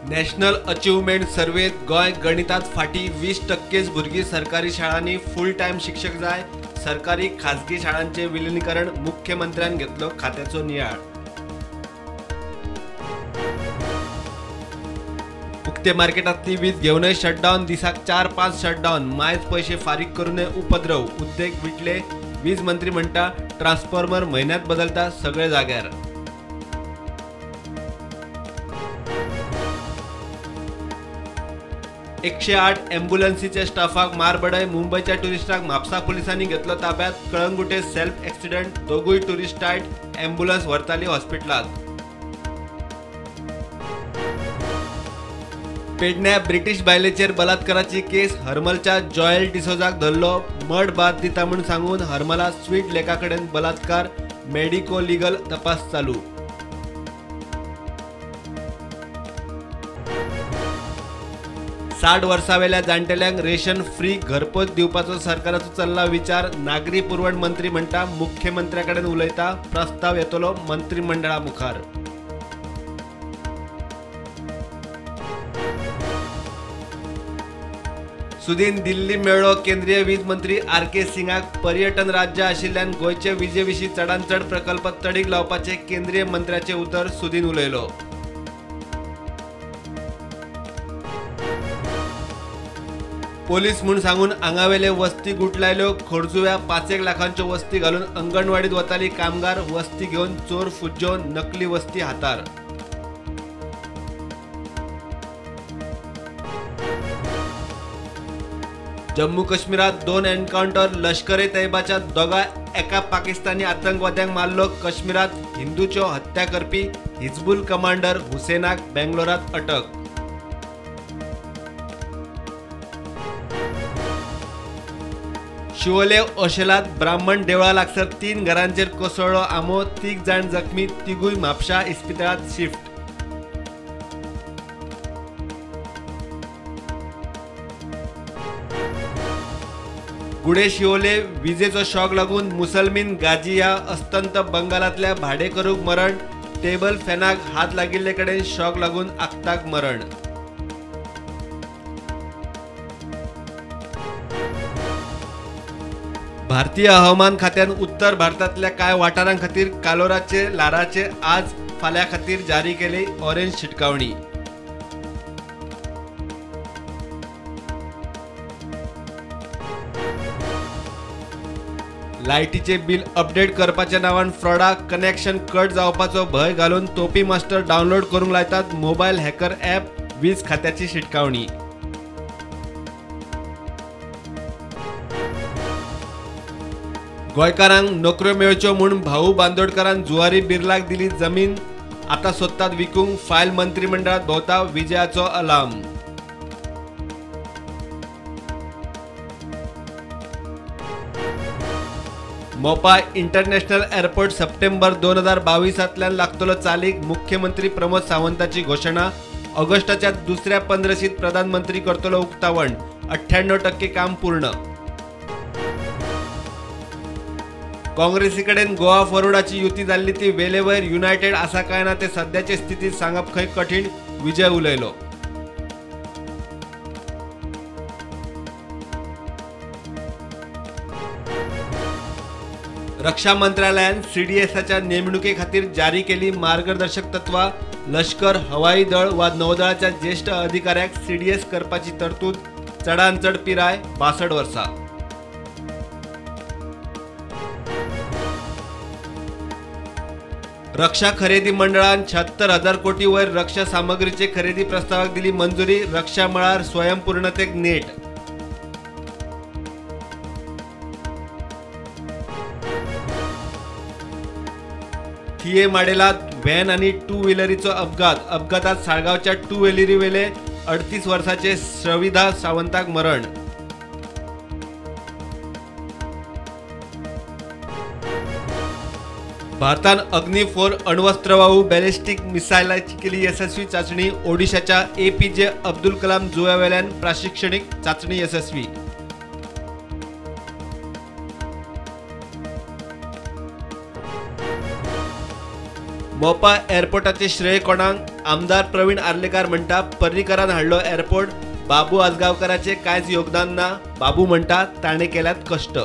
National achievement सर्वेत Goa गणितात फाटी 20% भुरगीं सरकारी शाळांनी फूल टायम शिक्षक जाय. सरकारी खाजगी शाळांचे विलिनीकरण मुख्यमंत्र्यान घेतलो खात्याचो नियाळ. उक्ते मार्केटांतली वीज घेवनय शटडावन, दिसाक 4-5 शटडावन, मायज पयशे फारीक करूनय उपद्रव, उद्देग विटले. वीज मंत्री म्हणटा ट्रान्सफॉर्मर म्हयन्यात बदलता सगळे जाग्यार. 108 ॲम्ब्युलन्सीच्या स्टाफाक मारबडय, मुंबयच्या टुरिस्टाक म्हापसा पुलिसांनी घेतलो ताब्यात. कळंगुटे सेल्फ एक्सिडंट, दोगूय टुरिस्ट टायट, ॲम्ब्युलन्स व्हरताली हॉस्पिटलांत. पेडण्या ब्रिटीश बायलेचेर बलात्काराची केस, हरमलच्या जॉयल डिसोजाक धरलो. मड बाद दिता म्हूण सांगून हरमला स्वीट लेका कडेन बलात्कार, मेडिको लिगल तपास चालू. साठ वर्सावेल्या जाण्टेल्यांक रेशन फ्री घरपोच दिवपाचो सरकाराचो चल्ला विचार. नागरी पुरवण मंत्री म्हणटा मुख्यमंत्र्या कडेन उलयता, प्रस्ताव येतलो मंत्रिमंडळा मुखार. सुदीन दिल्ली मेळ्ळो केंद्रीय वीज मंत्री आर के सिंगाक. पर्यटन राज्य आशिल्ल्यान गोंयचे विजे विशीं चडांत चड प्रकल्प तडीक लावपाचे केंद्रीय मंत्र्याचे उतर सुदीन उलयलो. पोलीस म्हूण सांगून आंगावेले वस्ती गुटलायल्यो. खोर्जुव्या 5-1 लाखांच्यो वस्ती घालून अंगणवाडीत वताली कामगार, वस्ती घेवन चोर फुज्जो, नकली वस्ती हातार. जम्मू काश्मीरात 2 एन्काउंटर, लश्कर ए तैयबाच्या दोगा एका पाकिस्तानी आतंकवाद्यांक मारलो. काश्मीरात हिंदूच्यो हत्या करपी हिजबुल कमांडर हुसेनाक बेंगलोरात अटक. शिवोले ओशेलात ब्राह्मण देवळा लागसर 3 घरांचेर कोसळ्ळो आंबो, 3 जाण जखमी, तिगूय म्हापशा इस्पितळांत शिफ्ट. गुडे शिवोले विजेचो शॉक लागून मुसलमीन गाजी ह्या अस्तंत बंगालांतल्या भाडेकरूक मरण. टेबल फॅनाक हात लागिल्ले कडेन शॉक लागून आक्ताक मरण. भारतीय हवामान खात्यान उत्तर भारतांतल्या कांय वाठारां खातीर कालोराचे ल्हाराचे आज फाल्यां खातीर जारी केली ऑरेंज शिटकावणी. लायटीचे बिल अपडेट करपाच्या नावान फ्रॉडा, कनेक्शन कट जावपाचो भंय घालून तोपी मास्टर डावनलोड करूंक लायतात मोबायल हॅकर ॲप, वीज खात्याची शिटकावणी. गोंयकारांक नोकऱ्यो मेळच्यो म्हूण भाऊ बांदोडकारान जुवारी बिर्लाक दिली जमीन, आतां सोदतात विकूंक, फायल मंत्रिमंडळात भोंवता विजयाचो अलार्म. मोपा इंटरनॅशनल एअरपोर्ट सप्टेंबर 2022 लागतलो चालीक, मुख्यमंत्री प्रमोद सावंताची घोशणा. ऑगस्टाच्या दुसऱ्या पंद्रशीत प्रधानमंत्री करतलो उक्तावण, 98% काम पूर्ण. काँग्रेसीकडेन गोवा फॉरवर्डाची युती जाल्ली ती वेलेवयर युनायटेड आसा काय ना ते सद्याचे स्थितीत सांगप खंय कठीण, विजय उलयलो. रक्षा मंत्रालयान सीडीएसाच्या नेमणुके खातीर जारी केली मार्गदर्शक तत्वां. लश्कर, हवाई दळ वा नौदळाच्या ज्येष्ठ अधिकाऱ्याक सीडीएस करपाची तरतूद, चडांत चड पिराय 62 वर्सां. रक्षा खरेदी मंडळान 76,000 कोटी वयर रक्षा सामग्रीचे खरेदी प्रस्तावाक दिली मंजुरी. रक्षा मळार स्वयंपूर्णतेक नेट. थिये माडेलात व्हॅन आनी टू व्हिलरीचो अपघात. अपघातात साळगांवच्या टू व्हिलरीवेले 38 वर्साचे श्रविधा सावंताक मरण. भारतान अग्नी 4 अण्वस्त्रवाहू बॅलिस्टिक मिसायलाची केली यशस्वी चाचणी. ओडिशाच्या APJ Abdul Kalam जुव्यावेल्यान प्रशिक्षणीक चाचणी यशस्वी. मोपा एअरपोर्टाचे श्रेय कोणाक? आमदार प्रवीण आर्लेकार म्हणटा पर्रीकरान हाडलो एअरपोर्ट, बाबू आजगांवकाराचे कांयच योगदान ना. बाबू म्हणटा ताणें केल्यात कश्ट.